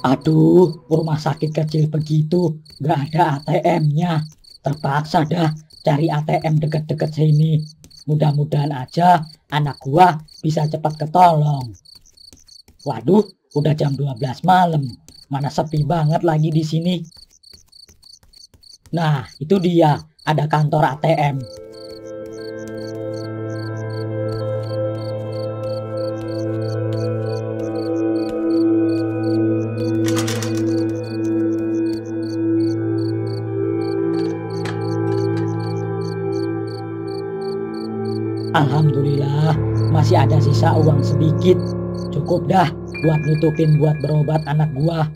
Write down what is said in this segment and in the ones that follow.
Aduh, rumah sakit kecil begitu, nggak ada ATM-nya. Terpaksa dah cari ATM deket-deket sini. Mudah-mudahan aja anak gua bisa cepat ketolong. Waduh, udah jam 12 malam. Mana sepi banget lagi di sini. Nah, itu dia, ada kantor ATM. Alhamdulillah, masih ada sisa uang sedikit. Cukup dah buat nutupin buat berobat anak gua.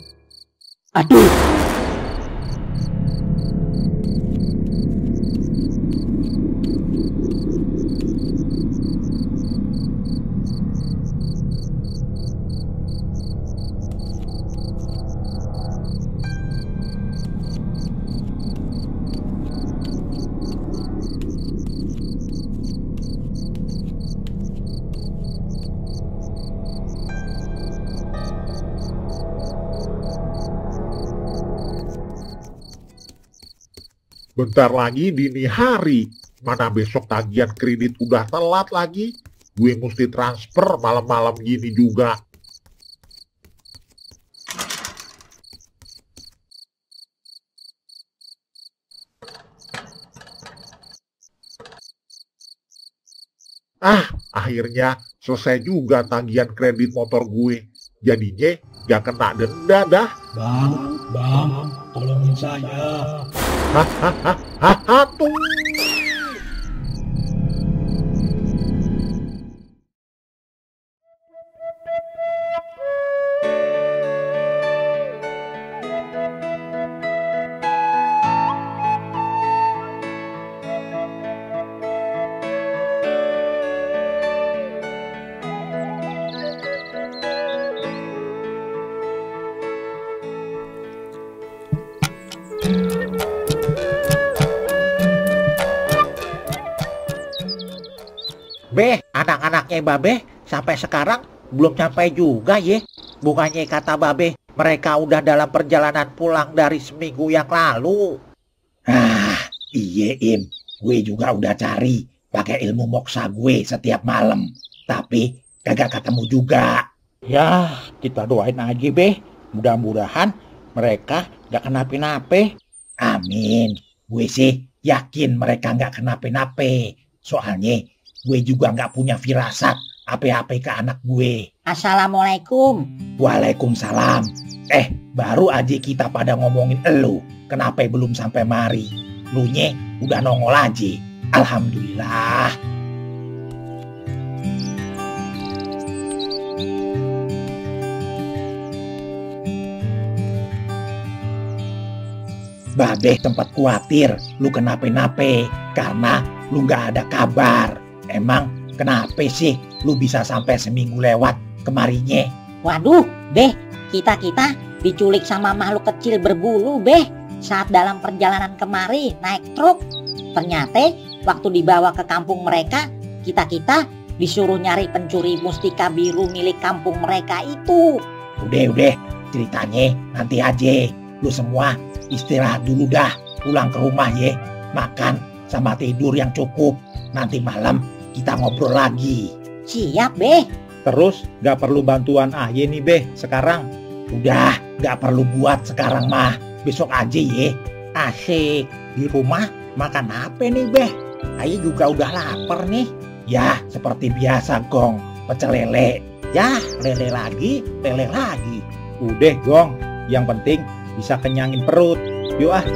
Aduh, Bentar lagi dini hari. Mana besok tagihan kredit udah telat lagi. Gue mesti transfer malam-malam gini juga. Akhirnya selesai juga tagihan kredit motor gue. Jadinya gak kena denda dah. Bang, tolongin saya. Hahaha tuh. Beh, anak-anaknya Babe sampai sekarang belum sampai juga ye. Bukannya kata Babe mereka udah dalam perjalanan pulang dari seminggu yang lalu. Iye Im, gue juga udah cari pakai ilmu moksa gue setiap malam. Tapi kagak ketemu juga. Ya, kita doain aja Beh. Mudah-mudahan mereka gak kenapa-napa. Amin. Gue sih yakin mereka gak kenapa-napa. Soalnya gue juga gak punya firasat apa-apa ke anak gue. Assalamualaikum. Waalaikumsalam. Baru aja kita pada ngomongin elu. Kenapa belum sampai mari? Lunya udah nongol aja. Alhamdulillah. Babeh tempat khawatir lu kenapa-napa karena lu gak ada kabar. Emang kenapa sih lu bisa sampai seminggu lewat kemarinya? Waduh, Beh, kita diculik sama makhluk kecil berbulu, Beh. Saat dalam perjalanan kemari naik truk. Ternyata waktu dibawa ke kampung mereka, kita disuruh nyari pencuri mustika biru milik kampung mereka itu. Udah, ceritanya nanti aja. Lu semua istirahat dulu dah, pulang ke rumah ya. Makan sama tidur yang cukup. Nanti malam kita ngobrol lagi. Siap, Beh. Terus gak perlu bantuan Aye nih Beh sekarang. Udah, gak perlu buat sekarang mah. Besok aja ya. Asik. Di rumah makan apa nih Beh? Aye juga udah lapar nih. Ya, seperti biasa Gong. Pecel lele. Ya, lele lagi. Udah Gong, yang penting bisa kenyangin perut. Yuk ah.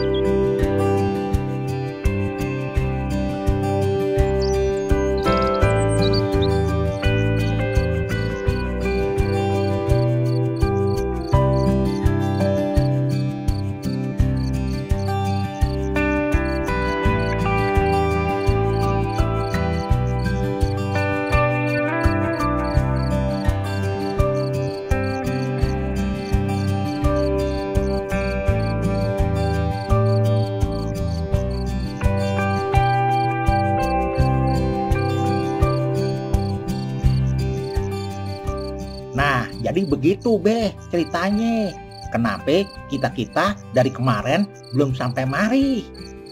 Jadi begitu Beh ceritanya. kenapa kita dari kemarin belum sampai mari?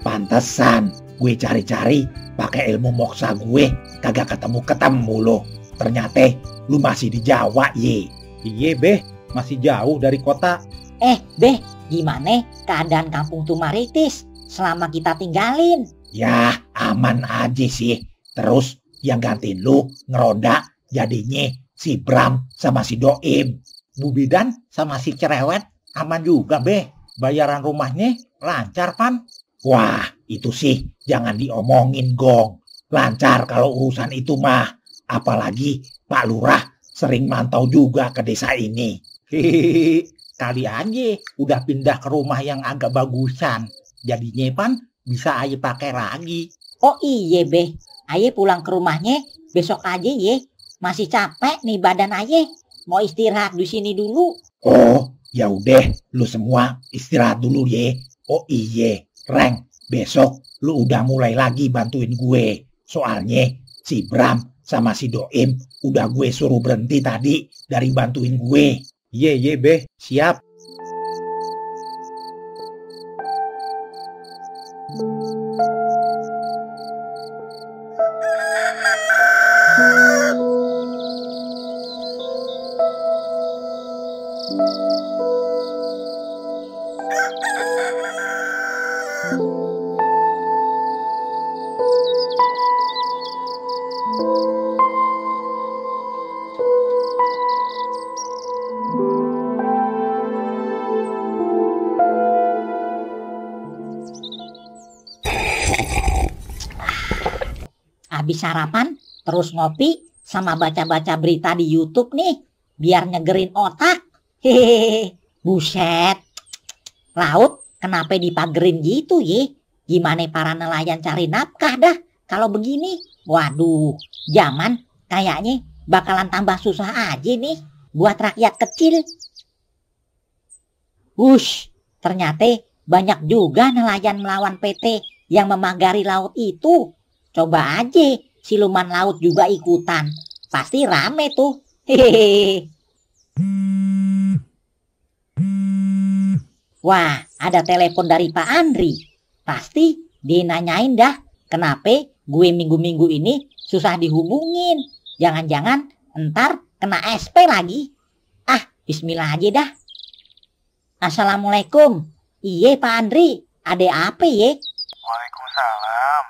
Pantesan gue cari-cari pakai ilmu moksa gue kagak ketemu lo. Ternyata lu masih di Jawa ye. Iya Beh, masih jauh dari kota. Beh, gimana keadaan kampung Tumaritis selama kita tinggalin? Ya aman aja sih. Terus yang gantiin lu ngeronda jadinya si Bram sama si Doim. Bu Bidan sama si cerewet aman juga Beh. Bayaran rumahnya lancar Pan. Wah itu sih jangan diomongin Gong. Lancar kalau urusan itu mah. Apalagi Pak Lurah sering mantau juga ke desa ini. Hehehe, kali aja udah pindah ke rumah yang agak bagusan. Jadinya Pan bisa aja pakai lagi. Oh iya Beh, aye pulang ke rumahnya besok aja ye. Masih capek nih badan aye. Mau istirahat di sini dulu. Oh ya udah lu semua istirahat dulu ye. Oh iye, Reng, besok lu udah mulai lagi bantuin gue. Soalnya si Bram sama si Doim udah gue suruh berhenti tadi dari bantuin gue. Ye Beh, siap. Habis sarapan, terus ngopi, sama baca-baca berita di YouTube nih, biar nyegerin otak. Hehehe, buset. Laut kenapa dipagerin gitu ye? Gimana para nelayan cari nafkah dah kalau begini? Waduh, zaman kayaknya bakalan tambah susah aja nih buat rakyat kecil. Wush, ternyata banyak juga nelayan melawan PT yang memagari laut itu. Coba aja siluman laut juga ikutan. Pasti rame tuh. Hehehe. Wah, ada telepon dari Pak Andri. Pasti dia nanyain dah, kenapa gue minggu-minggu ini susah dihubungin. Jangan-jangan ntar kena SP lagi. Ah, bismillah aja dah. Assalamualaikum. Iya Pak Andri, ada apa ye? Waalaikumsalam.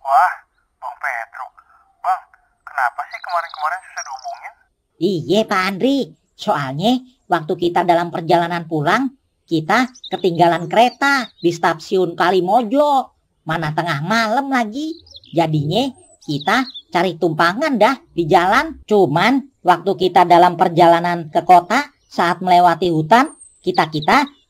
Wah, Bang Petruk. Bang, kenapa sih kemarin-kemarin susah dihubungin? Iya Pak Andri, soalnya waktu kita dalam perjalanan pulang, kita ketinggalan kereta di stasiun Kalimojo. Mana tengah malam lagi. Jadinya kita cari tumpangan dah di jalan. Cuman waktu kita dalam perjalanan ke kota, saat melewati hutan, kita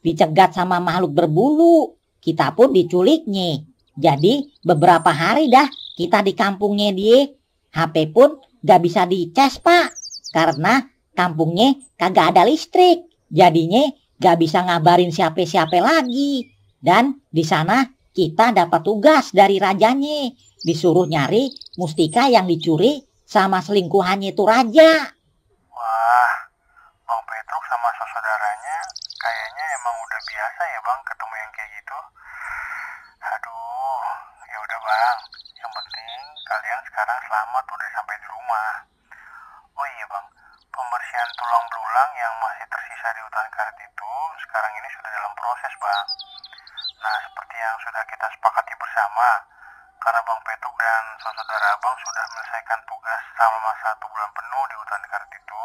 dicegat sama makhluk berbulu. Kita pun diculiknya. Jadi beberapa hari dah kita di kampungnya dia. HP pun gak bisa dicas Pak. Karena kampungnya kagak ada listrik. Jadinya gak bisa ngabarin siapa-siapa lagi. Dan di sana kita dapat tugas dari rajanya. Disuruh nyari mustika yang dicuri sama selingkuhannya itu raja. Wah, Bang Petruk sama saudaranya kayaknya emang udah biasa ya Bang ketemu yang kayak gitu. Aduh, ya udah Bang. Yang penting kalian sekarang selamat udah sampai di rumah. Oh iya Bang, pembersihan tulang belulang yang masih tersisa di hutan karet itu sekarang ini sudah dalam proses Bang. Nah, seperti yang sudah kita sepakati bersama, karena Bang Petruk dan saudara Abang sudah menyelesaikan tugas selama 1 bulan penuh di hutan karet itu,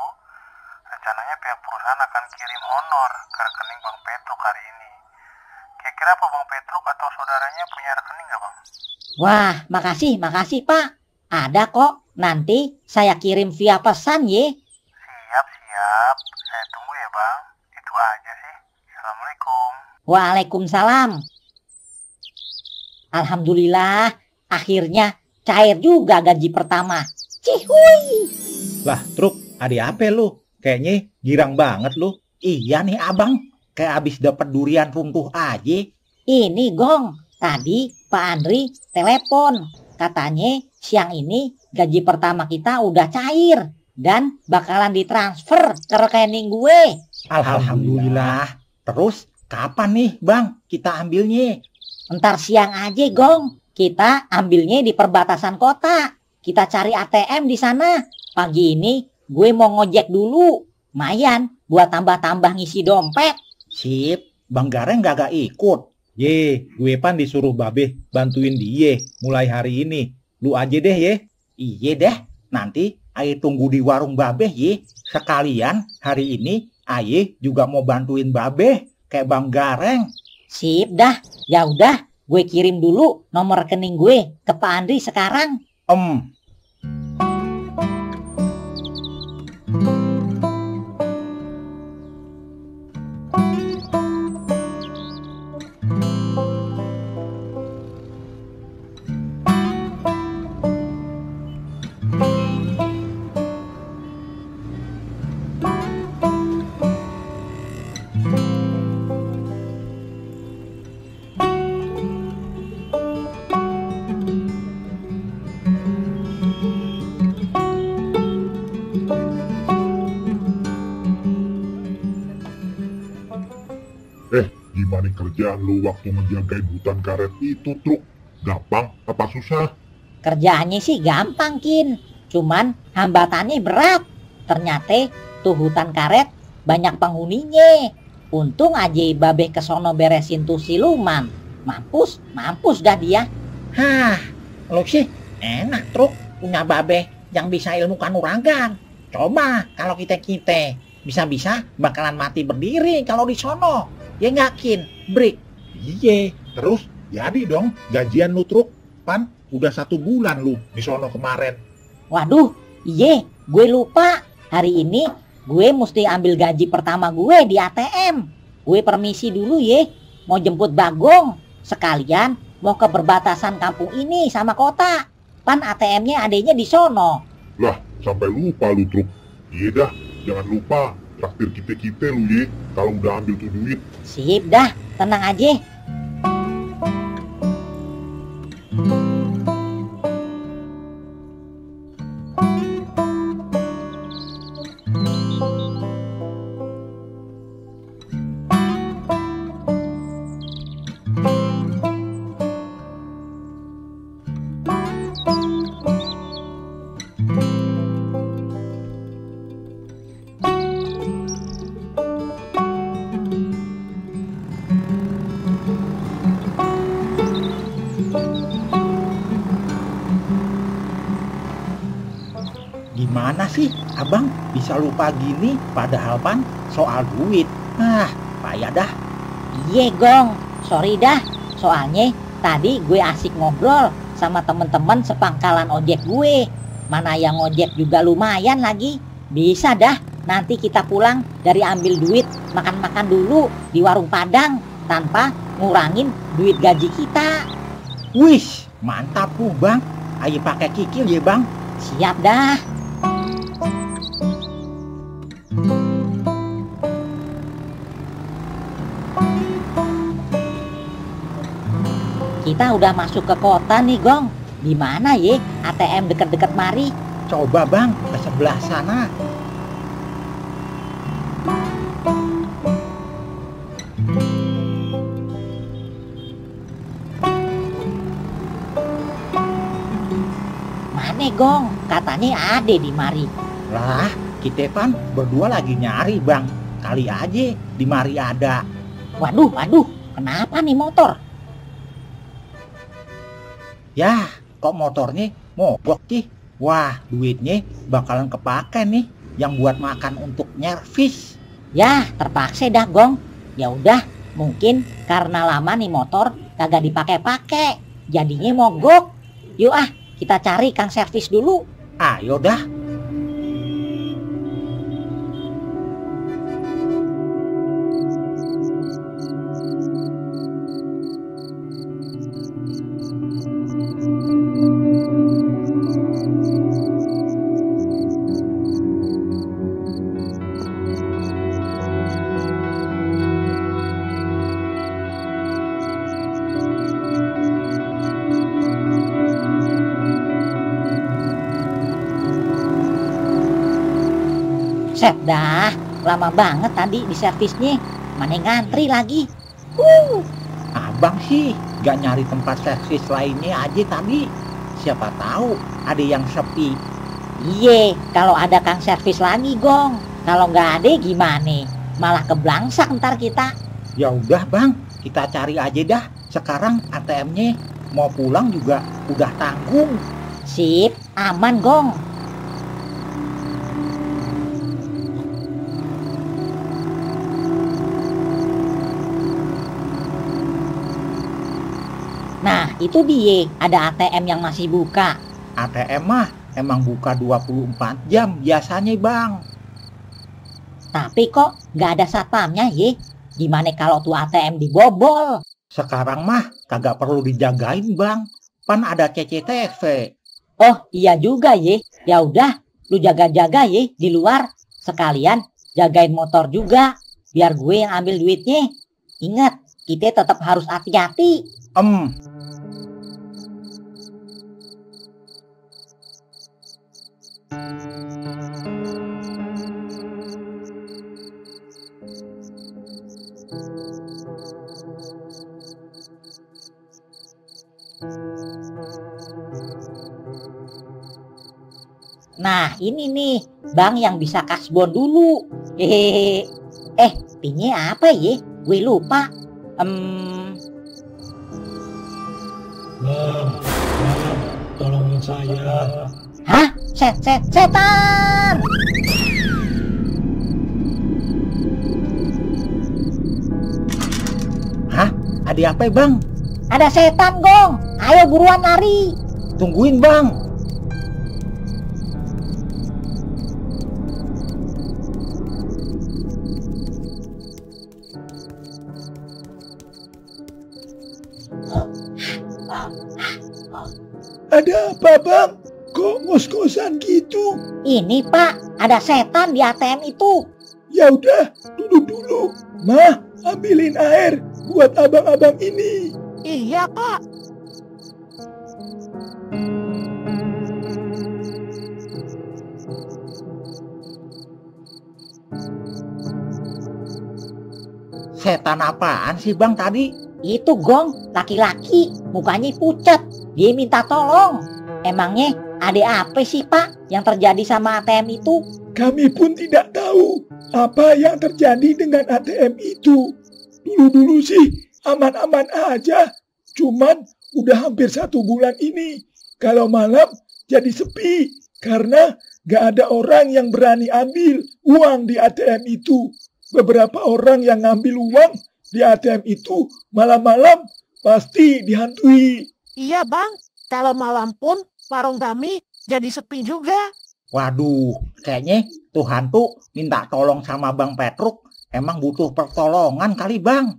rencananya pihak perusahaan akan kirim honor ke rekening Bang Petruk hari ini. Kira-kira apa Bang Petruk atau saudaranya punya rekening nggak Bang? Wah, makasih Pak. Ada kok, nanti saya kirim via pesan ye. Siap. Saya tunggu ya Bang. Itu aja sih. Assalamualaikum. Waalaikumsalam. Alhamdulillah, akhirnya cair juga gaji pertama. Cihuy. Lah, Truk, ada apa lu? Kayaknya girang banget lu. Iya nih abang, kayak abis dapat durian runtuh aja. Ini Gong, tadi Pak Andri telepon. Katanya siang ini gaji pertama kita udah cair. Dan bakalan ditransfer ke rekening gue. Alhamdulillah. Terus kapan nih Bang kita ambilnya? Ntar siang aja, Gong. Kita ambilnya di perbatasan kota. Kita cari ATM di sana. Pagi ini gue mau ngojek dulu. Mayan buat tambah-tambah ngisi dompet. Sip, Bang Gareng gak ikut. Ye, gue pan disuruh Babe bantuin dia mulai hari ini. Lu aja deh ye. Iya deh, nanti Aye tunggu di warung Babe ye. Sekalian hari ini Aye juga mau bantuin Babe kayak Bang Gareng. Sip dah. Ya udah, gue kirim dulu nomor rekening gue ke Pak Andri sekarang. Gimana kerjaan lu waktu menjagain hutan karet itu, Truk? Gampang apa susah? Kerjaannya sih gampang, Kin. Cuman hambatannya berat. Ternyata tuh hutan karet banyak penghuninya. Untung aja Babe kesono beresin tuh siluman. Mampus dah dia. Hah, lu sih enak Truk punya Babe yang bisa ilmu kanuragan. Coba kalau kita bisa-bisa bakalan mati berdiri kalau di sono. Ya ngakin, Brik. Iye, terus jadi dong gajian lu, Truk. Pan udah 1 bulan lu di sono kemarin. Waduh, iye, gue lupa. Hari ini gue mesti ambil gaji pertama gue di ATM. Gue permisi dulu ye, mau jemput Bagong. Sekalian mau ke perbatasan kampung ini sama kota. Pan ATM-nya adanya di sono. Lah, sampai lupa lu, Truk. Iya dah, jangan lupa traktir kita lu ye, kalau udah ambil tuh duit. Sip dah, tenang aja. Gimana sih abang bisa lupa gini padahal pan soal duit. Payah dah. Iya Gong, sorry dah. Soalnya tadi gue asik ngobrol sama temen-temen sepangkalan ojek gue. Mana yang ojek juga lumayan lagi. Bisa dah, nanti kita pulang dari ambil duit, makan-makan dulu di warung Padang tanpa ngurangin duit gaji kita. Wih, mantap tuh bang. Ayo pakai kikil ya bang. Siap dah. Kita udah masuk ke kota nih Gong. Di mana ye ATM deket-deket mari? Coba bang ke sebelah sana. Mana Gong? Katanya ada di mari. Lah, kita pan berdua lagi nyari bang. Kali aja di mari ada. Waduh, kenapa nih motor? Yah, kok motornya mogok sih? Wah, duitnya bakalan kepake nih yang buat makan untuk nyervis. Yah, terpaksa dah Gong. Ya udah, mungkin karena lama nih motor kagak dipakai-pakai, jadinya mogok. Yuk kita cari kang servis dulu. Ayo dah. Set dah, lama banget tadi di servisnya. mana ngantri lagi. Abang sih gak nyari tempat servis lainnya aja tadi. Siapa tahu ada yang sepi. Iye, kalau ada kang servis lagi, Gong. Kalau nggak ada gimana? Malah keblangsak ntar kita. Ya udah bang, kita cari aja dah. Sekarang ATM-nya mau pulang juga udah tanggung. Sip, aman, Gong. Nah, itu dia, ada ATM yang masih buka. ATM mah emang buka 24 jam biasanya bang. Tapi kok nggak ada satpamnya, ye? Gimana kalau tuh ATM dibobol? Sekarang mah kagak perlu dijagain bang. Pan ada CCTV. Oh, iya juga, ye. Ya udah, lu jaga-jaga, ye, di luar. Sekalian jagain motor juga, biar gue yang ambil duitnya. Ingat, kita tetap harus hati-hati. Nah, ini nih, bang yang bisa kasbon dulu. Hehehe. Pinnya apa ya? Gue lupa. Bang, tolongin saya. Hah? Setan! Hah? Ada apa bang? Ada setan, Gong. Ayo buruan lari. Tungguin bang. Ada apa bang? Kok ngos-ngosan gitu? Ini, Pak, ada setan di ATM itu. Ya udah, duduk dulu. Mah, ambilin air buat abang-abang ini. Iya, Kak. Setan apaan sih bang tadi? Itu, Gong, laki-laki, mukanya pucat. Dia minta tolong. Emangnya ada apa sih, Pak, yang terjadi sama ATM itu? Kami pun tidak tahu apa yang terjadi dengan ATM itu. Dulu-dulu sih aman-aman aja. Cuman udah hampir 1 bulan ini. Kalau malam jadi sepi. Karena gak ada orang yang berani ambil uang di ATM itu. Beberapa orang yang ngambil uang di ATM itu malam-malam pasti dihantui. Iya, Bang. Kalau malam pun warung kami jadi sepi juga. Waduh, kayaknya tuh hantu minta tolong sama Bang Petruk. Emang butuh pertolongan kali bang.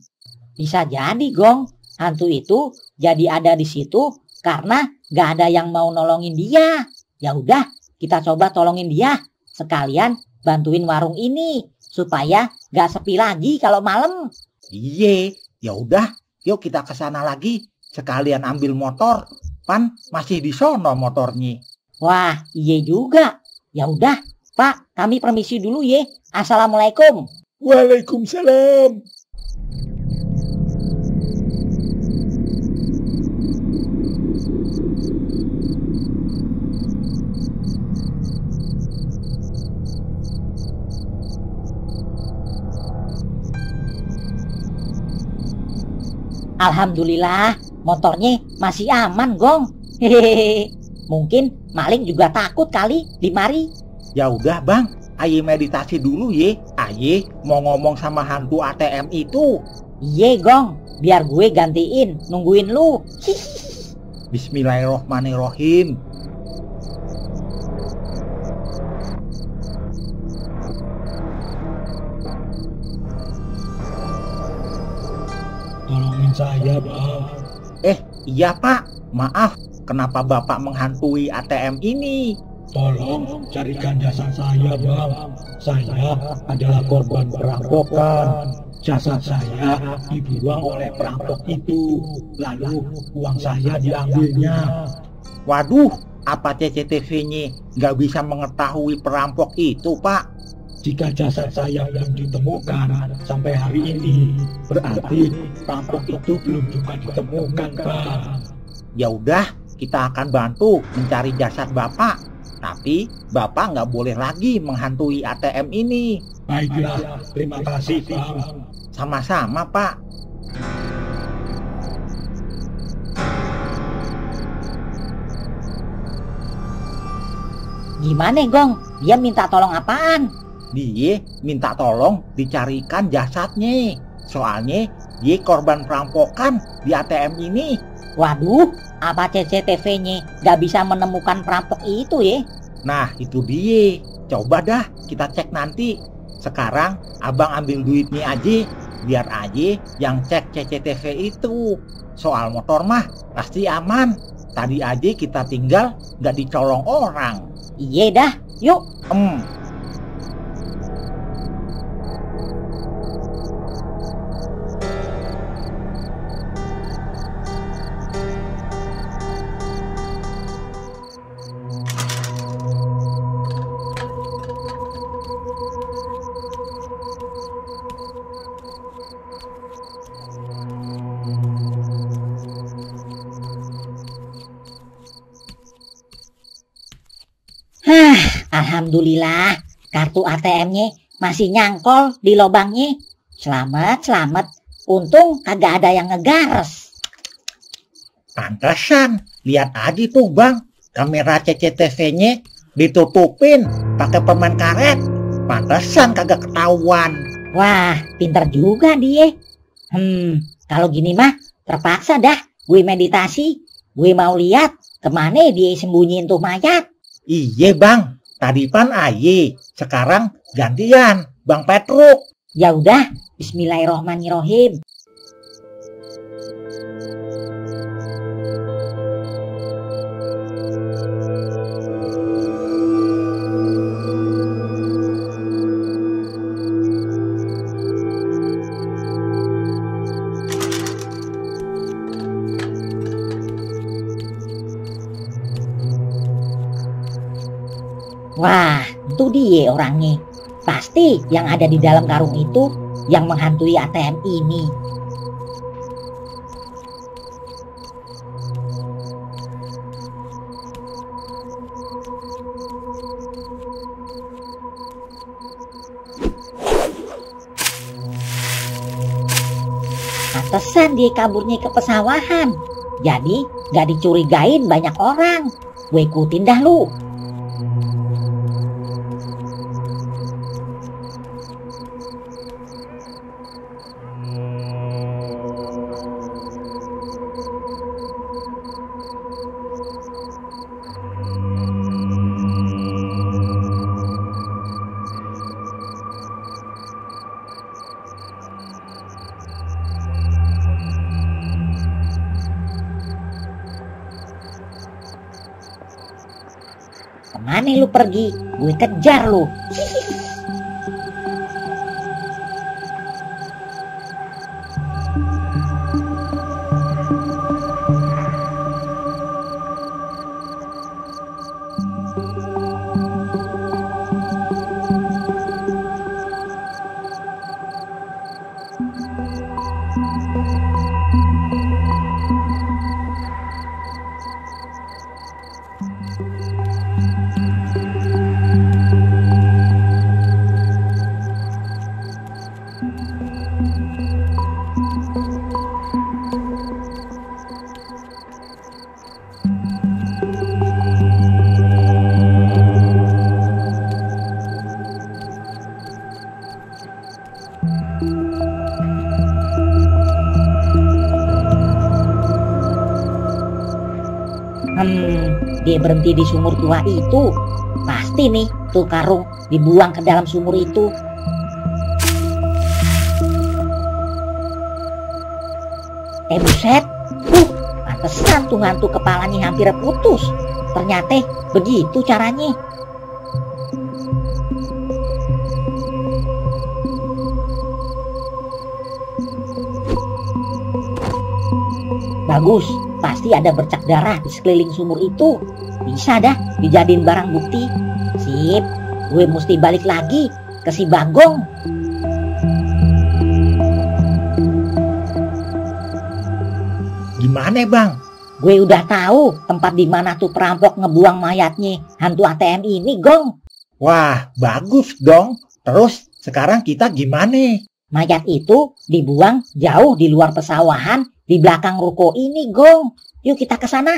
Bisa jadi, Gong. Hantu itu jadi ada di situ karena gak ada yang mau nolongin dia. Ya udah, kita coba tolongin dia. Sekalian bantuin warung ini supaya gak sepi lagi kalau malam. Iye, ya udah, yuk kita ke sana lagi. Sekalian ambil motor. Pan masih di sono motornya. Wah, iya juga. Ya udah, Pak, kami permisi dulu ye. Assalamualaikum. Waalaikumsalam. Alhamdulillah, motornya masih aman, Gong. Hehehe. Mungkin maling juga takut kali di mari. Ya udah bang, aye meditasi dulu ye. Aye mau ngomong sama hantu ATM itu. Iye, Gong, biar gue gantiin nungguin lu. Bismillahirrohmanirrohim. Tolongin saya, Bang. Iya pak, maaf. Kenapa bapak menghantui ATM ini? Tolong carikan jasad saya, Bang. Saya adalah korban perampokan. Jasad saya dibuang oleh perampok itu. Lalu uang saya diambilnya. Waduh, apa CCTV-nya nggak bisa mengetahui perampok itu pak? Jika jasad saya belum ditemukan sampai hari ini, berarti perampok itu belum juga ditemukan, Bang. Ya udah, kita akan bantu mencari jasad Bapak. Tapi Bapak nggak boleh lagi menghantui ATM ini. Baiklah, terima kasih, Bang. Sama-sama, Pak. Gimana, Gong? Dia minta tolong apaan? Dia minta tolong dicarikan jasadnya. Soalnya dia korban perampokan di ATM ini. Waduh, apa CCTV-nya nggak bisa menemukan perampok itu ya? Nah, itu dia. Coba dah kita cek nanti. Sekarang abang ambil duitnya aja. Biar aja yang cek CCTV itu. Soal motor mah pasti aman. Tadi aja kita tinggal nggak dicolong orang. Iya dah, yuk. Alhamdulillah, kartu ATM-nya masih nyangkol di lubangnya. Selamat. Untung kagak ada yang ngegares. Pantesan, lihat aja tuh Bang, kamera CCTV-nya ditutupin pakai permen karet. Pantesan kagak ketahuan. Wah, pinter juga dia. Kalau gini mah terpaksa dah gue meditasi. Gue mau lihat kemana dia sembunyiin tuh mayat. Iya Bang, tadi pan aye, sekarang gantian Bang Petruk. Ya udah, bismillahirrohmanirrohim. Wah, itu dia orangnya. Pasti yang ada di dalam karung itu yang menghantui ATM ini. Pantesan dia kaburnya ke pesawahan. Jadi gak dicurigain banyak orang. Gue ikutin dah lu. Kemana lu pergi? Gue kejar lu. Dia berhenti di sumur tua itu. Pasti nih tuh karung dibuang ke dalam sumur itu. Buset. Pantesan tuh hantu kepalanya hampir putus. Ternyata begitu caranya. Bagus, pasti ada bercak darah di sekeliling sumur itu. Bisa dah dijadiin barang bukti. Sip, gue mesti balik lagi ke si Bagong. Gimana bang? Gue udah tahu tempat di mana tuh perampok ngebuang mayatnya hantu ATM ini, Gong. Wah, bagus dong. Terus sekarang kita gimana? Mayat itu dibuang jauh di luar pesawahan di belakang ruko ini, Gong. Yuk kita ke sana.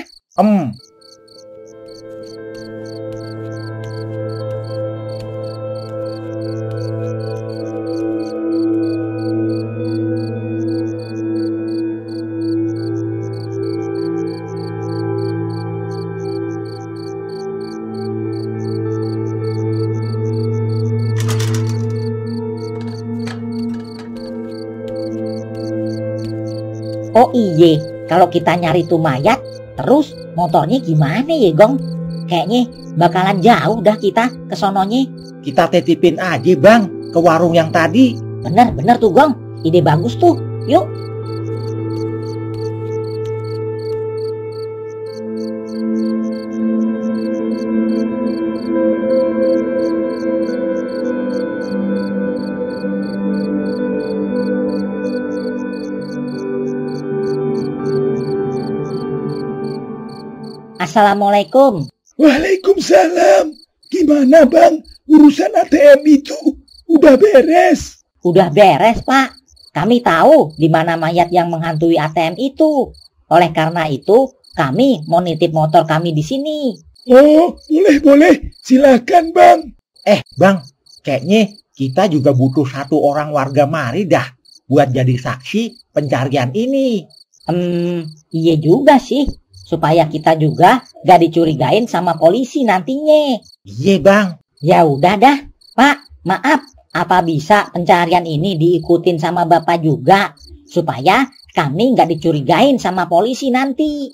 Oh iye, kalau kita nyari tuh mayat, terus motornya gimana ya, Gong? Kayaknya bakalan jauh dah kita ke sononya. Kita titipin aja bang ke warung yang tadi. Bener tuh, Gong. Ide bagus tuh. Yuk. Assalamualaikum. Waalaikumsalam. Gimana bang? Urusan ATM itu udah beres? Udah beres, Pak. Kami tahu di mana mayat yang menghantui ATM itu. Oleh karena itu, kami mau nitip motor kami di sini. Oh, boleh. Silakan bang. Bang, kayaknya kita juga butuh satu orang warga mari dah buat jadi saksi pencarian ini. Iya juga sih. Supaya kita juga gak dicurigain sama polisi nantinya. Iya bang. Ya udah dah, Pak. Maaf, apa bisa pencarian ini diikutin sama Bapak juga? Supaya kami gak dicurigain sama polisi nanti.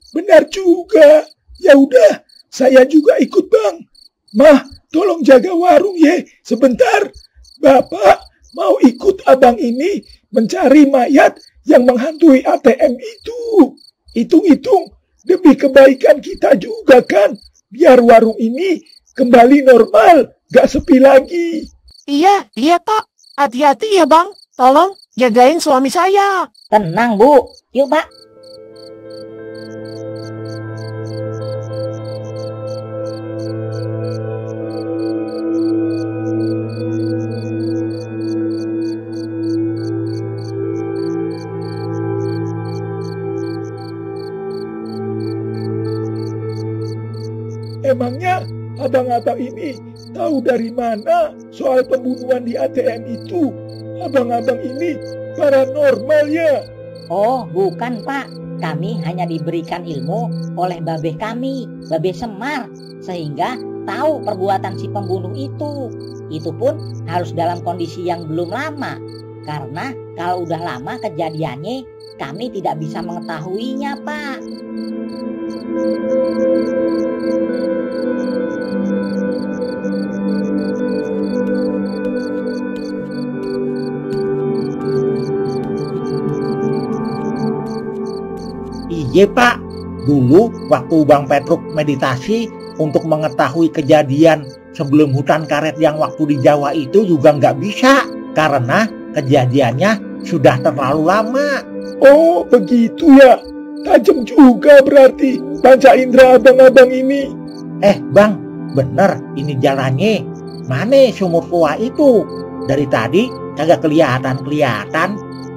Benar juga. Ya udah, saya juga ikut bang. Mah, tolong jaga warung ye sebentar. Bapak mau ikut abang ini mencari mayat yang menghantui ATM itu. Hitung-hitung demi kebaikan kita juga kan. Biar warung ini kembali normal, gak sepi lagi. Iya Pak. Hati-hati ya bang. Tolong jagain suami saya. Tenang Bu. Yuk Pak. Emangnya abang-abang ini tahu dari mana soal pembunuhan di ATM itu? Abang-abang ini paranormal ya? Oh, bukan Pak. Kami hanya diberikan ilmu oleh babeh kami, Babeh Semar, sehingga tahu perbuatan si pembunuh itu. Itu pun harus dalam kondisi yang belum lama. Karena kalau udah lama kejadiannya, kami tidak bisa mengetahuinya, Pak. Iya pak, dulu waktu Bang Petruk meditasi untuk mengetahui kejadian sebelum hutan karet yang waktu di Jawa itu juga nggak bisa. Karena kejadiannya sudah terlalu lama. Oh begitu ya, tajam juga berarti panca indera abang-abang ini. Bang, bener ini jalannya. Mana sumur tua itu? Dari tadi kagak kelihatan.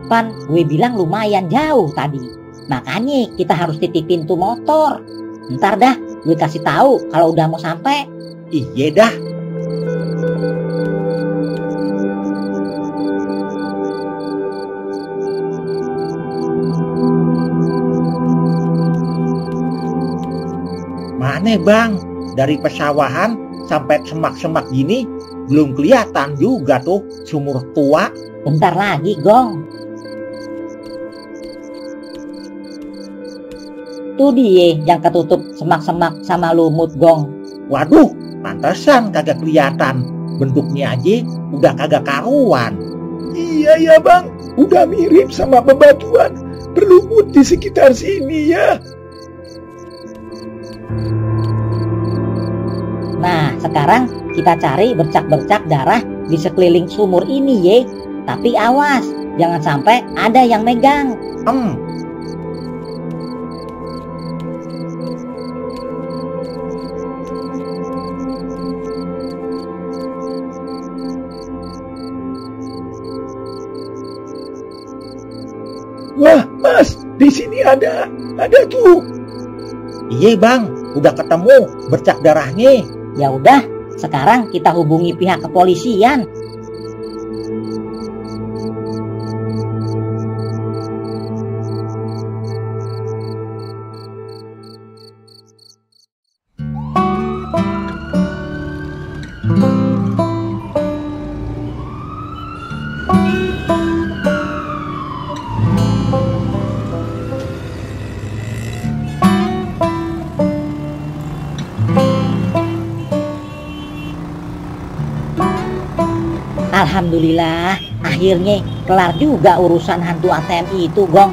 Pan, gue bilang lumayan jauh tadi. Makanya kita harus titipin tuh motor. Ntar dah, gue kasih tahu kalau udah mau sampai. Iya dah. Mana bang? Dari pesawahan sampai semak-semak gini belum kelihatan juga tuh sumur tua. Bentar lagi, Gong. Tuh dia yang ketutup semak-semak sama lumut, Gong. Waduh, pantesan kagak kelihatan. Bentuknya aja udah kagak karuan. Iya ya bang, udah mirip sama bebatuan berlumut di sekitar sini ya. Nah, sekarang kita cari bercak-bercak darah di sekeliling sumur ini ye. Tapi awas, jangan sampai ada yang megang. Wah, Mas, di sini ada tuh. Iya bang, udah ketemu bercak darahnya. Ya udah, sekarang kita hubungi pihak kepolisian. Alhamdulillah, akhirnya kelar juga urusan hantu ATM itu, Gong.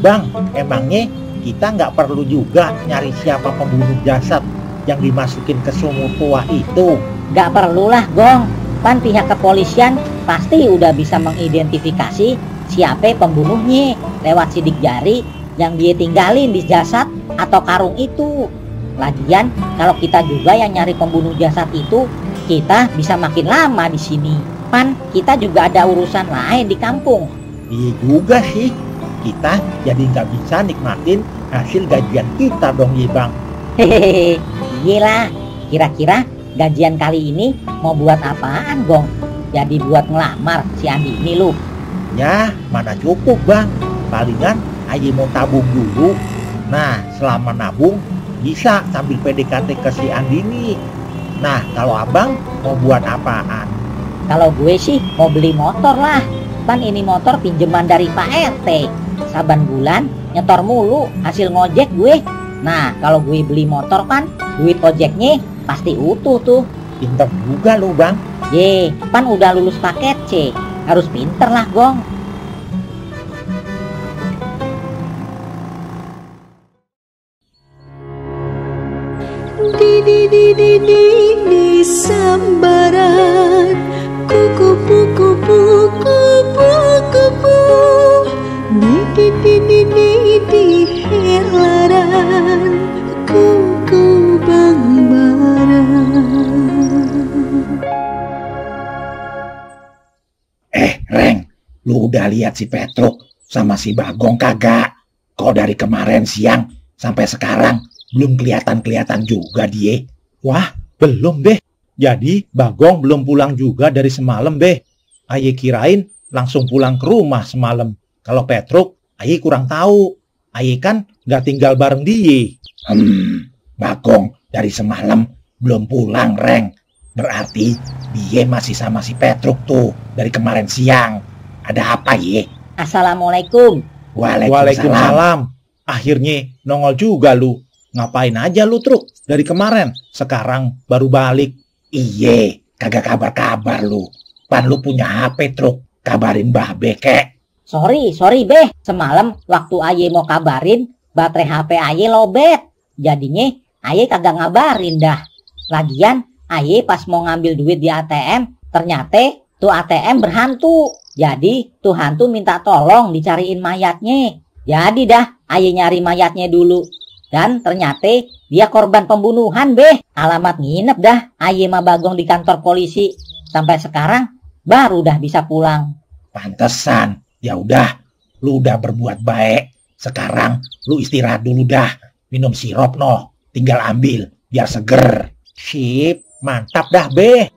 Bang, emangnya kita nggak perlu juga nyari siapa pembunuh jasad yang dimasukin ke sumur tua itu? Gak perlulah, Gong. Pan pihak kepolisian pasti udah bisa mengidentifikasi siapa pembunuhnya lewat sidik jari yang dia tinggalin di jasad atau karung itu. Lagian kalau kita juga yang nyari pembunuh jasad itu, kita bisa makin lama di sini. Pan kita juga ada urusan lain di kampung. Iya juga sih, kita jadi nggak bisa nikmatin hasil gajian kita dong ya bang. Hehehe, iyalah. Kira-kira gajian kali ini mau buat apaan, Gong? Jadi buat ngelamar si Andi ini lu? Ya, mana cukup bang. Palingan aja mau tabung dulu. Nah, selama nabung bisa sambil PDKT ke si Andini. Nah, kalau abang mau buat apaan? Kalau gue sih mau beli motor lah. Pan ini motor pinjaman dari Pak RT. Saban bulan nyetor mulu hasil ngojek gue. Nah, kalau gue beli motor kan duit ojeknya pasti utuh tuh. Pinter juga lu bang. Ye, pan udah lulus paket C. Harus pinter lah, Gong. Di sambaran kupu-kupu di helaran kuku bang Reng, lu udah lihat si Petruk sama si Bagong kagak? Kok dari kemarin siang sampai sekarang belum kelihatan juga dia? Wah, belum beh. Jadi Bagong belum pulang juga dari semalam beh. Aye kirain langsung pulang ke rumah semalam. Kalau Petruk, Aye kurang tahu. Aye kan nggak tinggal bareng dia. Bagong dari semalam belum pulang, Reng. Berarti dia masih sama si Petruk tuh dari kemarin siang. Ada apa ye? Assalamualaikum. Waalaikumsalam. Akhirnya nongol juga lu. Ngapain aja lu, Truk? Dari kemarin, sekarang baru balik. Iye, kagak kabar-kabar lu. Pan lu punya HP, Truk. Kabarin Babe, kek. Sorry Beh. Semalam waktu Aye mau kabarin, baterai HP Aye lobet. Jadinya Aye kagak ngabarin dah. Lagian Aye pas mau ngambil duit di ATM, ternyata tuh ATM berhantu. Jadi tuh hantu minta tolong dicariin mayatnya. Jadi dah Aye nyari mayatnya dulu. Dan ternyata dia korban pembunuhan, Beh. Alamat nginep dah Aye sama Bagong di kantor polisi. Sampai sekarang baru dah bisa pulang. Pantesan. Ya udah, lu udah berbuat baik. Sekarang lu istirahat dulu dah. Minum sirup noh. Tinggal ambil biar seger. Sip, mantap dah, Beh.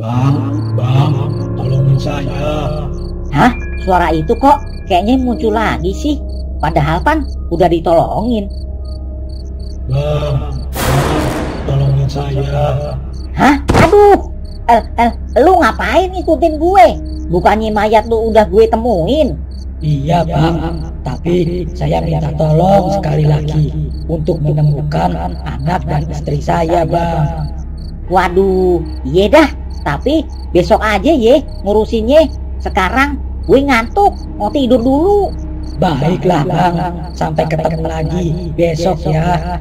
Bang, tolongin saya. Hah? Suara itu kok kayaknya muncul lagi sih. Padahal kan udah ditolongin. Bang, tolongin saya. Hah? Aduh! Lu ngapain ngikutin gue? Bukannya mayat lu udah gue temuin? Iya bang, tapi saya minta tolong sekali lagi untuk menemukan anak dan istri saya bang. Waduh, iya dah. Tapi besok aja ye ngurusinnya. Sekarang gue ngantuk, mau tidur dulu. Baiklah bang, sampai ketemu lagi besok ya.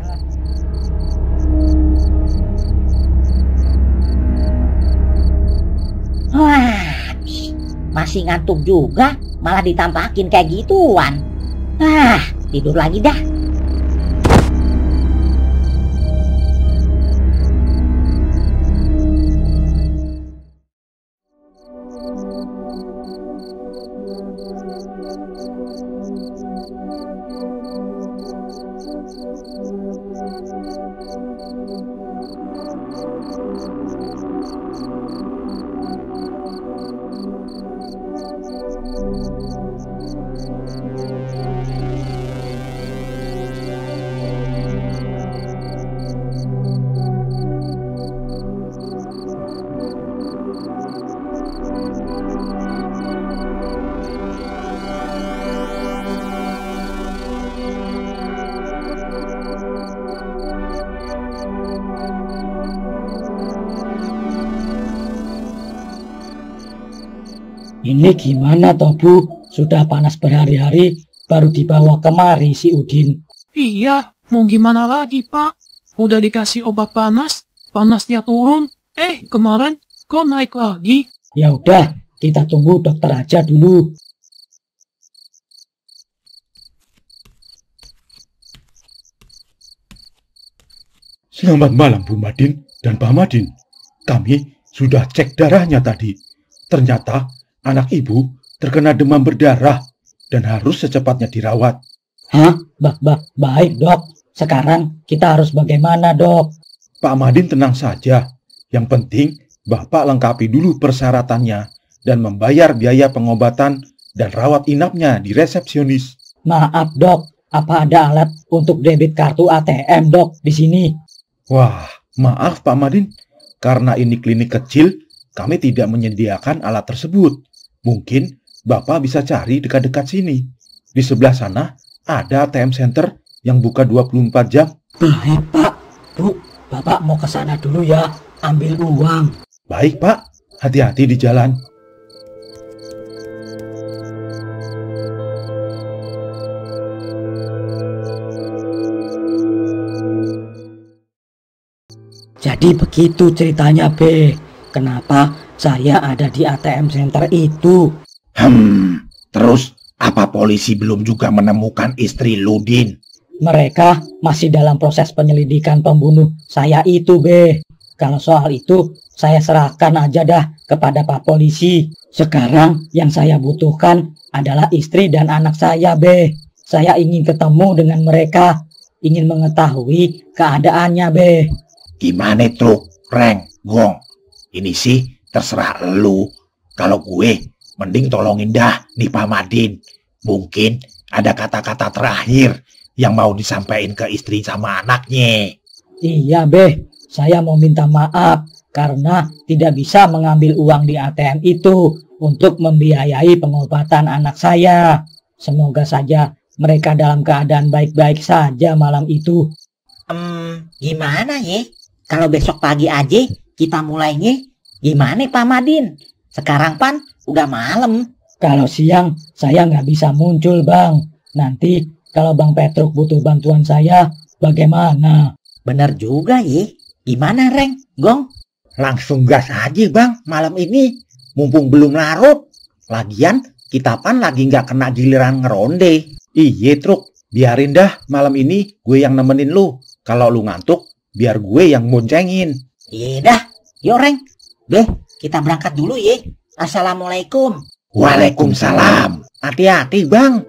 Wah, masih ngantuk juga, malah ditampakin kayak gituan. Tidur lagi dah. Ini gimana toh Bu? Sudah panas berhari-hari baru dibawa kemari si Udin. Iya, mau gimana lagi, Pak? Udah dikasih obat panas, panasnya turun. Kemarin kok naik lagi? Ya udah, kita tunggu dokter aja dulu. Selamat malam Bu Madin dan Pak Madin. Kami sudah cek darahnya tadi. Ternyata anak ibu terkena demam berdarah dan harus secepatnya dirawat. Hah? Baik dok. Sekarang kita harus bagaimana dok? Pak Madin tenang saja. Yang penting Bapak lengkapi dulu persyaratannya dan membayar biaya pengobatan dan rawat inapnya di resepsionis. Maaf dok, apa ada alat untuk debit kartu ATM dok di sini? Wah, maaf Pak Madin. Karena ini klinik kecil, kami tidak menyediakan alat tersebut. Mungkin Bapak bisa cari dekat-dekat sini. Di sebelah sana ada ATM Center yang buka 24 jam. Baik Pak. Bu, Bapak mau ke sana dulu ya, ambil uang. Baik Pak, hati-hati di jalan. Jadi begitu ceritanya B. Kenapa saya ada di ATM Center itu? Terus apa polisi belum juga menemukan istri Ludin? Mereka masih dalam proses penyelidikan pembunuh saya itu B. Kalau soal itu saya serahkan aja dah kepada Pak Polisi. Sekarang yang saya butuhkan adalah istri dan anak saya B. Saya ingin ketemu dengan mereka, ingin mengetahui keadaannya B. Gimana Truk, Reng, Gong? Ini sih terserah lu. Kalau gue, mending tolongin dah nih Pak Madin. Mungkin ada kata-kata terakhir yang mau disampaikan ke istri sama anaknya. Iya Be, saya mau minta maaf karena tidak bisa mengambil uang di ATM itu untuk membiayai pengobatan anak saya. Semoga saja mereka dalam keadaan baik-baik saja malam itu. Gimana ya? Kalau besok pagi aja kita mulainya, gimana Pak Madin? Sekarang pan udah malam. Kalau siang saya nggak bisa muncul Bang. Nanti kalau Bang Petruk butuh bantuan saya, bagaimana? Bener juga ya. Gimana Reng, Gong? Langsung gas aja Bang malam ini. Mumpung belum larut. Lagian kita pan lagi nggak kena giliran ngeronde. Iye Truk, biarin dah malam ini gue yang nemenin lu. Kalau lu ngantuk, biar gue yang boncengin. Iya dah, yuk Reng. Beh, kita berangkat dulu ya. Assalamualaikum. Waalaikumsalam. Hati-hati Bang.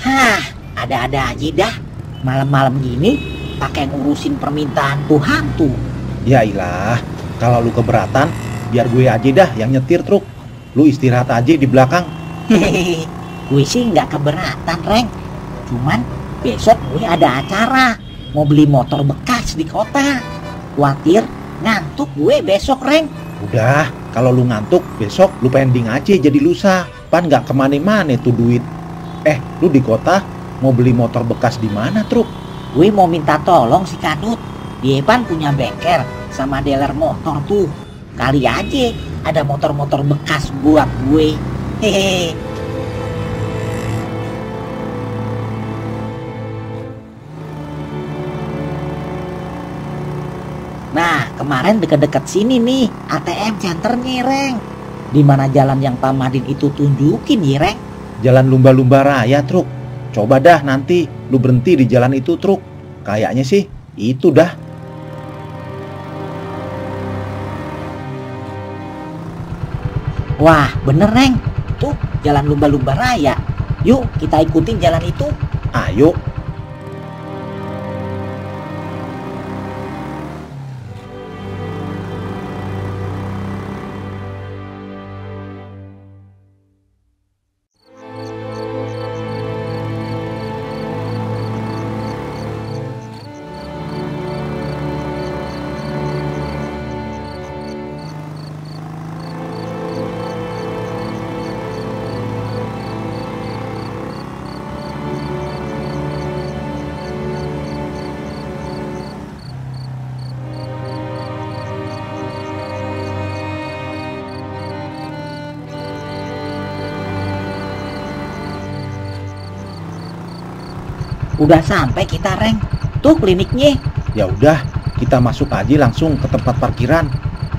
Hah, ada-ada aja dah. Malam-malam gini pakai ngurusin permintaan Tuhan tuh. Ya ilah, kalau lu keberatan, biar gue aja dah yang nyetir truk. Lu istirahat aja di belakang. Hehehe, gue sih nggak keberatan, Reng. Cuman besok gue ada acara, mau beli motor bekas di kota. Khawatir ngantuk gue besok, Reng. Udah, kalau lu ngantuk, besok lu pending aja jadi lusa. Pan nggak kemana-mana tuh duit. Lu di kota mau beli motor bekas di mana, truk? Gue mau minta tolong si Kadut. Dia kan punya bengkel sama dealer motor tuh. Kali aja ada motor-motor bekas buat gue. Hehehe. Nah, kemarin deket-deket sini nih ATM centernya, Reng. Di mana jalan yang Pak Madin itu tunjukin ya, Reng? Jalan lumba-lumba raya, truk. Coba dah nanti lu berhenti di jalan itu, truk. Kayaknya sih itu dah. Wah, bener, Reng. Tuh, jalan lumba-lumba raya. Yuk, kita ikutin jalan itu. Ayo. Udah sampai kita, Reng. Tuh kliniknya. Ya udah, kita masuk aja langsung ke tempat parkiran.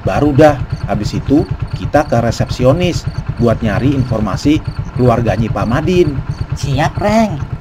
Baru dah, habis itu kita ke resepsionis buat nyari informasi keluarganya Pak Madin. Siap, Reng.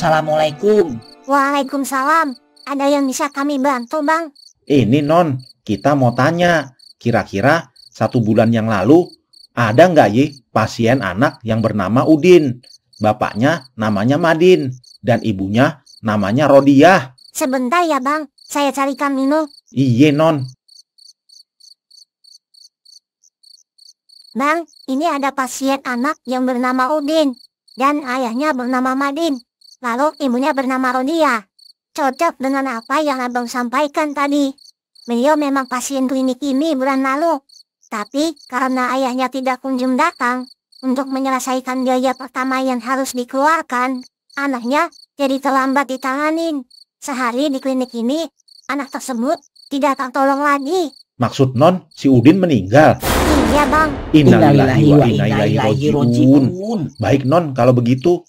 Assalamualaikum. Waalaikumsalam. Ada yang bisa kami bantu, Bang? Ini Non, kita mau tanya, kira-kira 1 bulan yang lalu ada nggak ye pasien anak yang bernama Udin? Bapaknya namanya Madin dan ibunya namanya Rodiah. Sebentar ya, Bang. Saya carikan minum. Iye Non. Bang, ini ada pasien anak yang bernama Udin dan ayahnya bernama Madin. Lalu ibunya bernama Rodiah. Cocok dengan apa yang Abang sampaikan tadi. Beliau memang pasien klinik ini bulan lalu. Tapi karena ayahnya tidak kunjung datang untuk menyelesaikan biaya pertama yang harus dikeluarkan, anaknya jadi terlambat ditanganin. Sehari di klinik ini, anak tersebut tidak tertolong lagi. Maksud Non, si Udin meninggal? Iya, Bang. Innalillahi wa inna ilaihi raji'un. Baik Non, kalau begitu.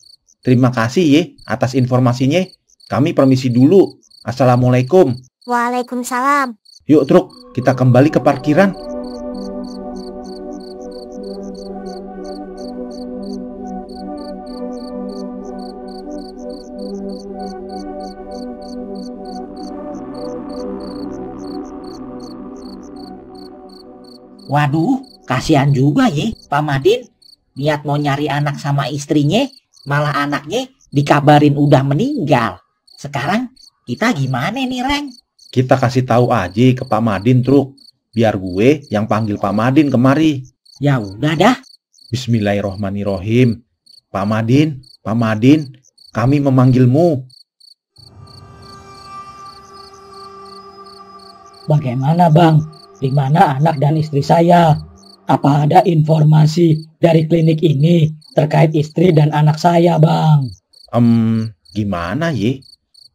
Terima kasih ye atas informasinya. Kami permisi dulu. Assalamualaikum. Waalaikumsalam. Yuk truk, kita kembali ke parkiran. Waduh, kasihan juga ye Pak Madin. Niat mau nyari anak sama istrinya, malah anaknya dikabarin udah meninggal. Sekarang kita gimana nih, Reng? Kita kasih tahu aja ke Pak Madin, truk. Biar gue yang panggil Pak Madin kemari. Ya udah dah. Bismillahirrohmanirrohim. Pak Madin, kami memanggilmu. Bagaimana, Bang? Di mana anak dan istri saya? Apa ada informasi dari klinik ini terkait istri dan anak saya, Bang? Gimana ye?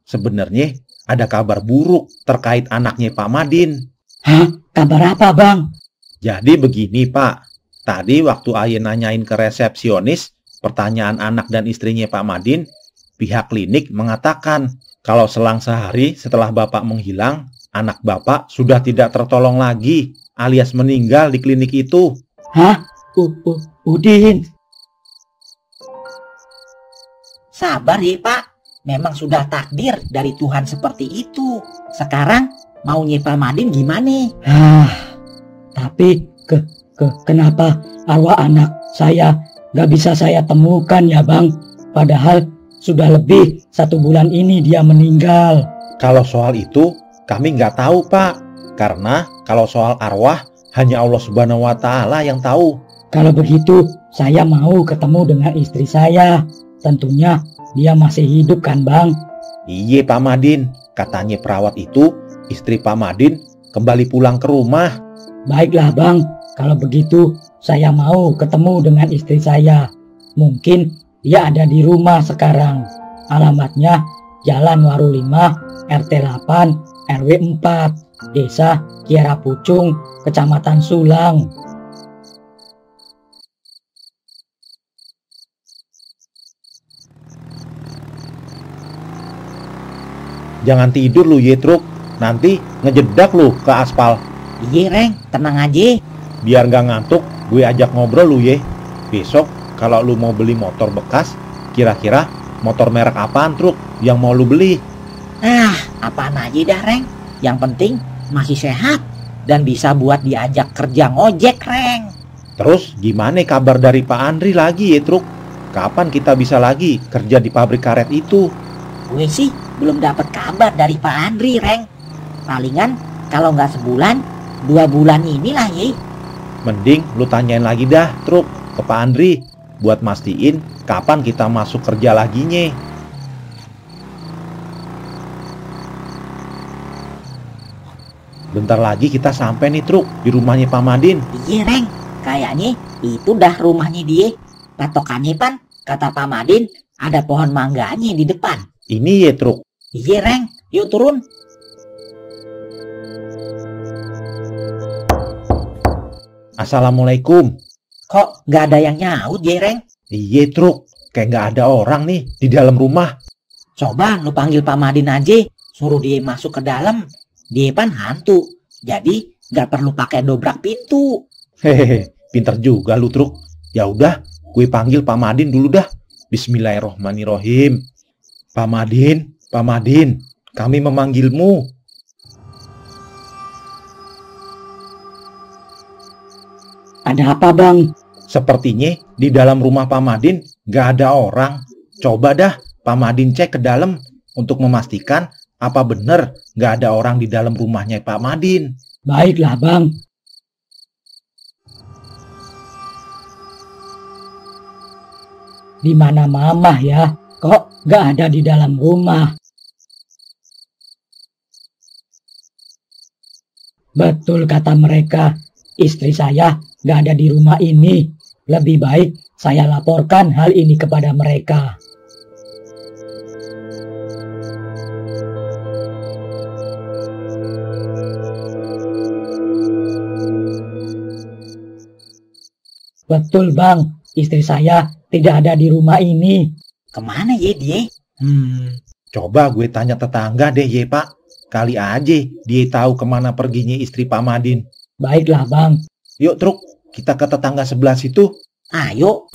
Sebenarnya ada kabar buruk terkait anaknya Pak Madin. Hah? Kabar apa, Bang? Jadi begini, Pak. Tadi waktu Aye nanyain ke resepsionis pertanyaan anak dan istrinya Pak Madin, pihak klinik mengatakan kalau selang sehari setelah Bapak menghilang, anak Bapak sudah tidak tertolong lagi, alias meninggal di klinik itu. Hah? Udin? Sabar ya Pak, memang sudah takdir dari Tuhan seperti itu. Sekarang maunya Pak Madin gimana? Tapi kenapa arwah anak saya gak bisa saya temukan ya Bang? Padahal sudah lebih 1 bulan ini dia meninggal. Kalau soal itu kami nggak tahu Pak, karena kalau soal arwah hanya Allah Subhanahu wa Ta'ala yang tahu. Kalau begitu saya mau ketemu dengan istri saya. Tentunya dia masih hidup kan Bang? Iya Pak Madin, katanya perawat itu istri Pak Madin kembali pulang ke rumah. Baiklah Bang, kalau begitu saya mau ketemu dengan istri saya. Mungkin dia ada di rumah sekarang. Alamatnya Jalan Waru 5, RT 8, RW 4, Desa Kiara Pucung, Kecamatan Sulang. Jangan tidur lu Yetruk, nanti ngejedak lu ke aspal. Iya Reng, tenang aja. Biar gak ngantuk, gue ajak ngobrol lu ye. Besok kalau lu mau beli motor bekas, kira-kira motor merek apaan Truk yang mau lu beli? Apaan aja dah Reng. Yang penting masih sehat dan bisa buat diajak kerja ngojek Reng. Terus gimana kabar dari Pak Andri lagi ya Truk? Kapan kita bisa lagi kerja di pabrik karet itu? Gue sih belum dapat kabar dari Pak Andri Reng. Palingan kalau nggak sebulan, 2 bulan inilah ye. Mending lu tanyain lagi dah Truk ke Pak Andri buat mastiin kapan kita masuk kerja laginya. Bentar lagi kita sampai nih Truk di rumahnya Pak Madin. Iya Reng, kayaknya itu dah rumahnya dia. Patokannya pan, kata Pak Madin ada pohon mangganya di depan. Ini ya Truk. Iya Reng, yuk turun. Assalamualaikum. Kok nggak ada yang nyaut ya Reng? Iya Truk, kayak nggak ada orang nih di dalam rumah. Coba lu panggil Pak Madin aja, suruh dia masuk ke dalam. Dia pan hantu, jadi nggak perlu pakai dobrak pintu. Hehehe, pinter juga lu Truk. Ya udah, gue panggil Pak Madin dulu dah. Bismillahirrohmanirrohim. Pak Madin, kami memanggilmu. Ada apa Bang? Sepertinya di dalam rumah Pak Madin gak ada orang. Coba dah Pak Madin cek ke dalam untuk memastikan apa bener gak ada orang di dalam rumahnya Pak Madin. Baiklah Bang. Di mana Mamah ya? Kok gak ada di dalam rumah? Betul kata mereka, istri saya gak ada di rumah ini. Lebih baik saya laporkan hal ini kepada mereka. Betul Bang, istri saya tidak ada di rumah ini. Kemana ya dia? Coba gue tanya tetangga deh ye Pak. Kali aja dia tahu kemana perginya istri Pak Madin. Baiklah Bang. Yuk Truk, kita ke tetangga sebelah situ. Ayo.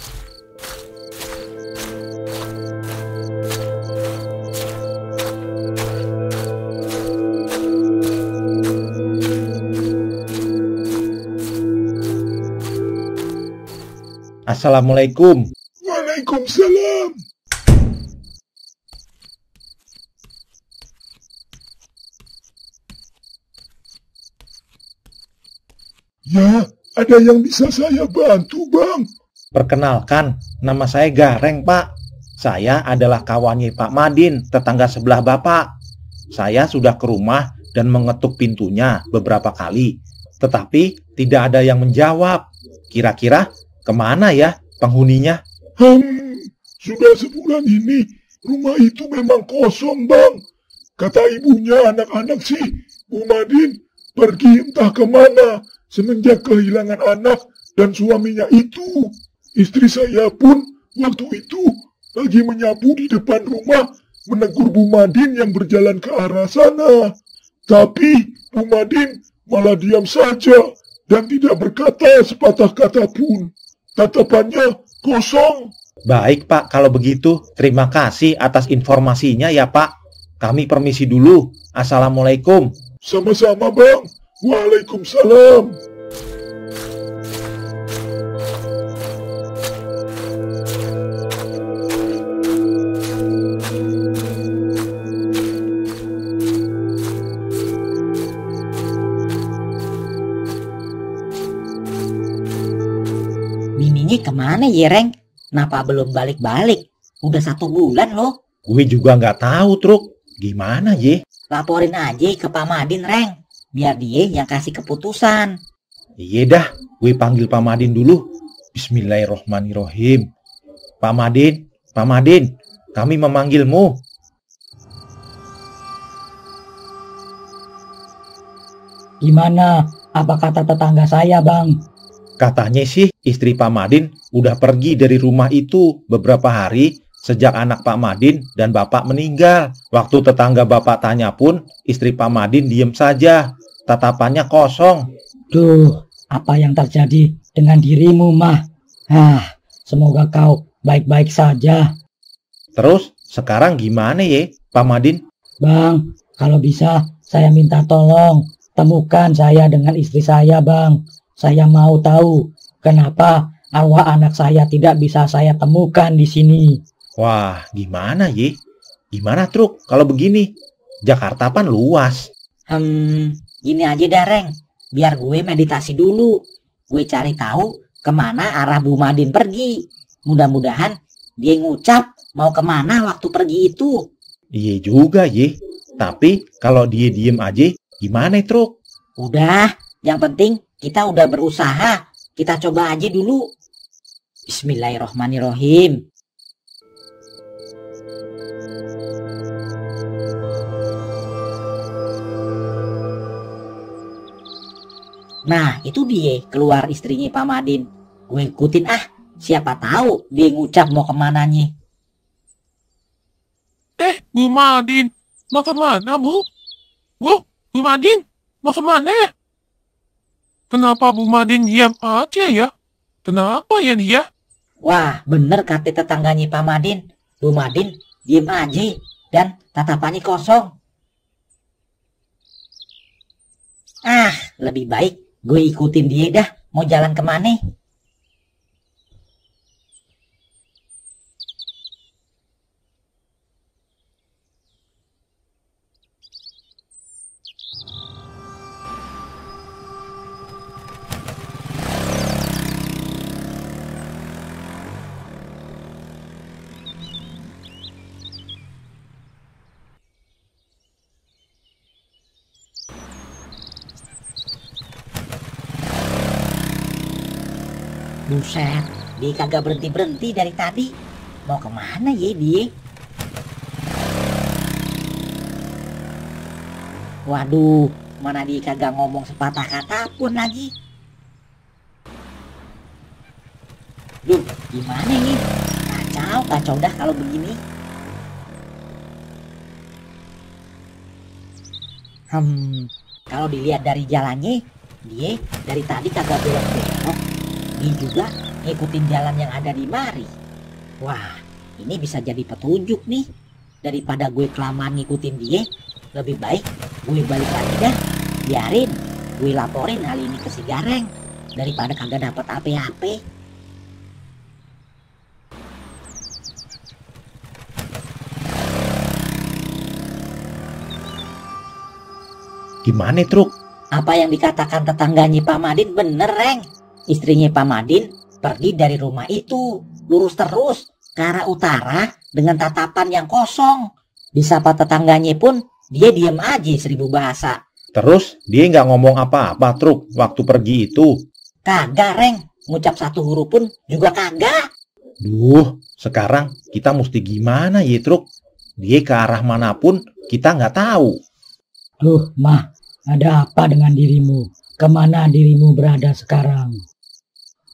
Assalamualaikum. Waalaikumsalam. Ya, ada yang bisa saya bantu, Bang? Perkenalkan, nama saya Gareng, Pak. Saya adalah kawannya Pak Madin, tetangga sebelah Bapak. Saya sudah ke rumah dan mengetuk pintunya beberapa kali, tetapi tidak ada yang menjawab. Kira-kira kemana ya penghuninya? Sudah sebulan ini rumah itu memang kosong, Bang. Kata ibunya anak-anak sih, Bu Madin pergi entah kemana semenjak kehilangan anak dan suaminya itu. Istri saya pun waktu itu lagi menyapu di depan rumah menegur Bu Madin yang berjalan ke arah sana. Tapi Bu Madin malah diam saja dan tidak berkata sepatah kata pun. Tatapannya kosong. Baik Pak, kalau begitu terima kasih atas informasinya ya Pak. Kami permisi dulu. Assalamualaikum. Sama-sama Bang. Waalaikumsalam. Bininya kemana ya, Reng? Kenapa belum balik-balik? Udah 1 bulan loh. Gue juga nggak tahu, Truk. Gimana ye? Laporin aja ke Pak Madin, Reng. Biar dia yang kasih keputusan. Iya dah, gue panggil Pak Madin dulu. Bismillahirrohmanirrohim. Pak Madin, kami memanggilmu. Gimana? Apa kata tetangga saya, Bang? Katanya sih istri Pak Madin udah pergi dari rumah itu beberapa hari sejak anak Pak Madin dan Bapak meninggal. Waktu tetangga Bapak tanya pun istri Pak Madin diem saja. Tatapannya kosong. Duh, apa yang terjadi dengan dirimu, Mah? Semoga kau baik-baik saja. Terus sekarang gimana ya, Pak Madin? Bang, kalau bisa saya minta tolong temukan saya dengan istri saya, Bang. Saya mau tahu kenapa arwah anak saya tidak bisa saya temukan di sini. Wah, gimana ye? Gimana Truk kalau begini? Jakarta kan luas. Gini aja dah, Reng. Biar gue meditasi dulu. Gue cari tahu kemana arah Bu Madin pergi. Mudah-mudahan dia ngucap mau kemana waktu pergi itu. Iya juga ye. Tapi kalau dia diem aja, gimana Truk? Udah, yang penting kita udah berusaha. Kita coba aja dulu. Bismillahirrohmanirrohim. Nah, itu dia keluar istrinya Pak Madin. Gue ikutin siapa tahu dia ngucap mau kemananya. Bu Madin, mau kemana, Bu? Bu Madin, mau kemana? Kenapa Bu Madin diam aja ya? Kenapa ya dia? Wah, bener kata tetangganya Pak Madin. Bu Madin diem aja dan tatapannya kosong. Lebih baik gue ikutin dia dah. Mau jalan kemana? Buset, dia kagak berhenti-berhenti dari tadi. Mau kemana ya dia? Waduh, mana dia kagak ngomong sepatah kata pun lagi. Duh, gimana nih? Kacau dah kalau begini. Kalau dilihat dari jalannya, dia dari tadi kagak belok-belok. Dia juga ngikutin jalan yang ada di mari. Wah, ini bisa jadi petunjuk nih. Daripada gue kelamaan ngikutin dia, lebih baik gue balik lagi dah. Biarin gue laporin hal ini ke si Gareng daripada kagak dapet apa-apa. Gimana Truk? Apa yang dikatakan tetangganya Pak Madin bener, Reng. Istrinya Pak Madin pergi dari rumah itu lurus terus ke arah utara dengan tatapan yang kosong. Disapa tetangganya pun dia diam aja 1000 bahasa. Terus dia nggak ngomong apa-apa Truk waktu pergi itu? Kagak, Reng. Ngucap 1 huruf pun juga kagak. Duh, sekarang kita mesti gimana ya Truk? Dia ke arah manapun kita nggak tahu. Duh, Mah, Ada apa dengan dirimu? Kemana dirimu berada sekarang?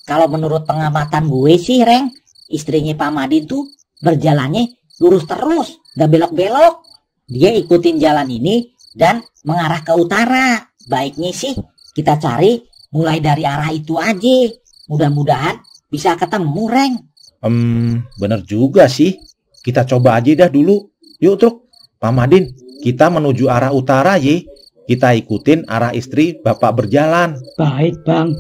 Kalau menurut pengamatan gue sih, Reng, istrinya Pak Madin tuh berjalannya lurus terus, gak belok-belok. Dia ikutin jalan ini dan mengarah ke utara. Baiknya sih kita cari mulai dari arah itu aja. Mudah-mudahan bisa ketemu, Reng. Bener juga sih. Kita coba aja dah dulu. Yuk, Truk. Pak Madin, kita menuju arah utara, ye. Kita ikutin arah istri Bapak berjalan. Baik, Bang.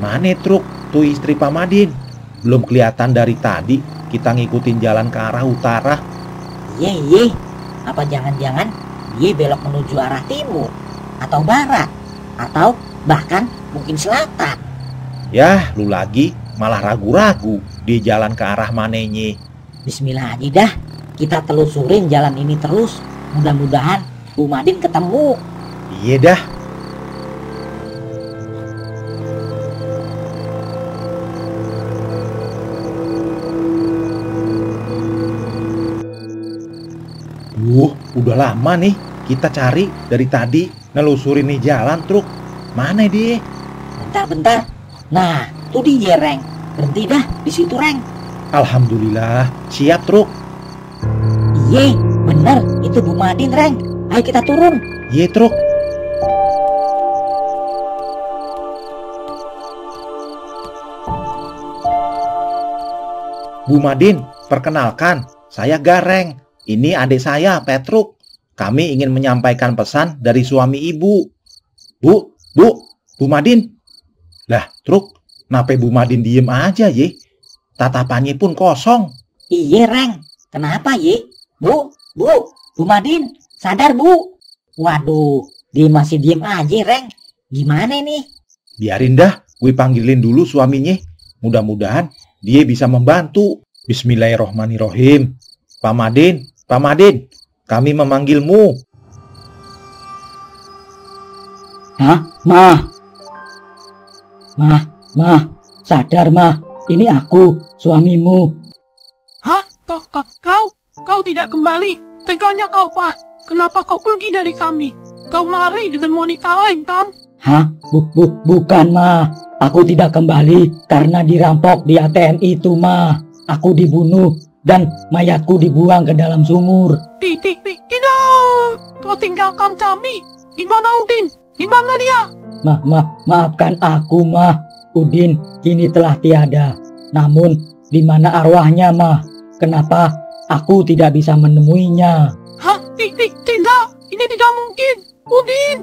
Mana Truk, tuh istri Pak Madin? Belum kelihatan dari tadi. Kita ngikutin jalan ke arah utara. Ye. Apa jangan-jangan dia belok menuju arah timur? Atau barat? Atau bahkan mungkin selatan? Yah, lu lagi malah ragu-ragu. Dia jalan ke arah manenye. Bismillah aja dah. Kita telusurin jalan ini terus. Mudah-mudahan Bu Madin ketemu. Iya dah. Udah lama nih kita cari dari tadi nelusurin nih jalan, Truk. Mana dia? Bentar. Nah, tuh dia, Reng. Berhenti dah di situ, Reng. Alhamdulillah, siap, Truk. Iya, bener. Itu Bu Madin, Reng. Ayo kita turun. Iya, Truk. Bu Madin, perkenalkan, saya Gareng. Ini adik saya, Petruk. Kami ingin menyampaikan pesan dari suami ibu. Bu Madin. Lah, Truk, kenapa Bu Madin diem aja, ye? Tatapannya pun kosong. Iya, Reng. Kenapa, ye? Bu Madin, sadar, Bu. Waduh, dia masih diem aja, Reng. Gimana nih? Biarin dah, gue panggilin dulu suaminya. Mudah-mudahan dia bisa membantu. Bismillahirrohmanirrohim. Pak Madin, kami memanggilmu. Hah? Mah, sadar, Mah. Ini aku, suamimu. Hah? Kau tidak kembali? Teganya kau, Pak. Kenapa kau pergi dari kami? Kau lari dengan wanita lain, kan? Hah? Bukan, Mah. Aku tidak kembali karena dirampok di ATM itu, Mah. Aku dibunuh dan mayatku dibuang ke dalam sumur. Tidak! Kau tinggalkan kami. Di mana Udin? Di mana dia? Maafkan aku, Mah. Udin kini telah tiada. Namun, di mana arwahnya, Mah? Kenapa aku tidak bisa menemuinya? Hah? Tidak! Ini tidak mungkin! Udin!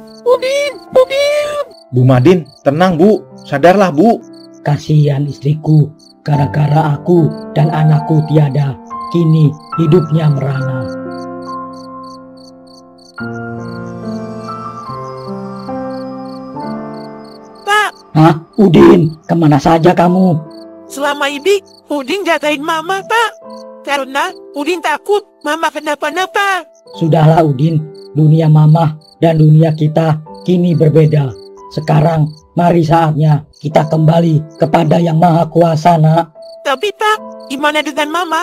Bu Madin, tenang, Bu. Sadarlah, Bu. Kasihan istriku. Gara-gara aku dan anakku tiada, kini hidupnya merana. Pak, Hah? Udin, kemana saja kamu? selama ini Udin jagain Mama, Pak. Karena Udin takut Mama kenapa-napa. Sudahlah, Udin. Dunia Mama dan dunia kita kini berbeda. Sekarang, mari saatnya kita kembali kepada Yang Maha Kuasa, Nak. Tapi Pak, gimana dengan Mama?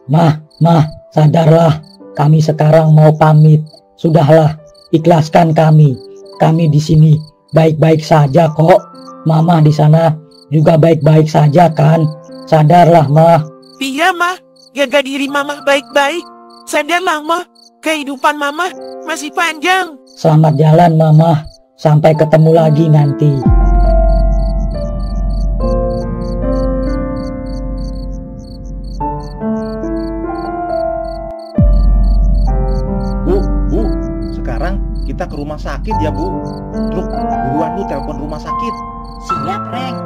Mah, sadarlah. Kami sekarang mau pamit. Sudahlah, ikhlaskan kami. Kami di sini baik-baik saja kok. Mama di sana juga baik-baik saja kan? Sadarlah, Mah. Iya, Ma. Jaga diri Mama baik-baik. Sadarlah, Ma. Kehidupan Mama masih panjang. Selamat jalan, Mama. Sampai ketemu lagi nanti. Bu, sekarang kita ke rumah sakit ya Bu. Truk, buruan lu telepon rumah sakit. Siap, Reng.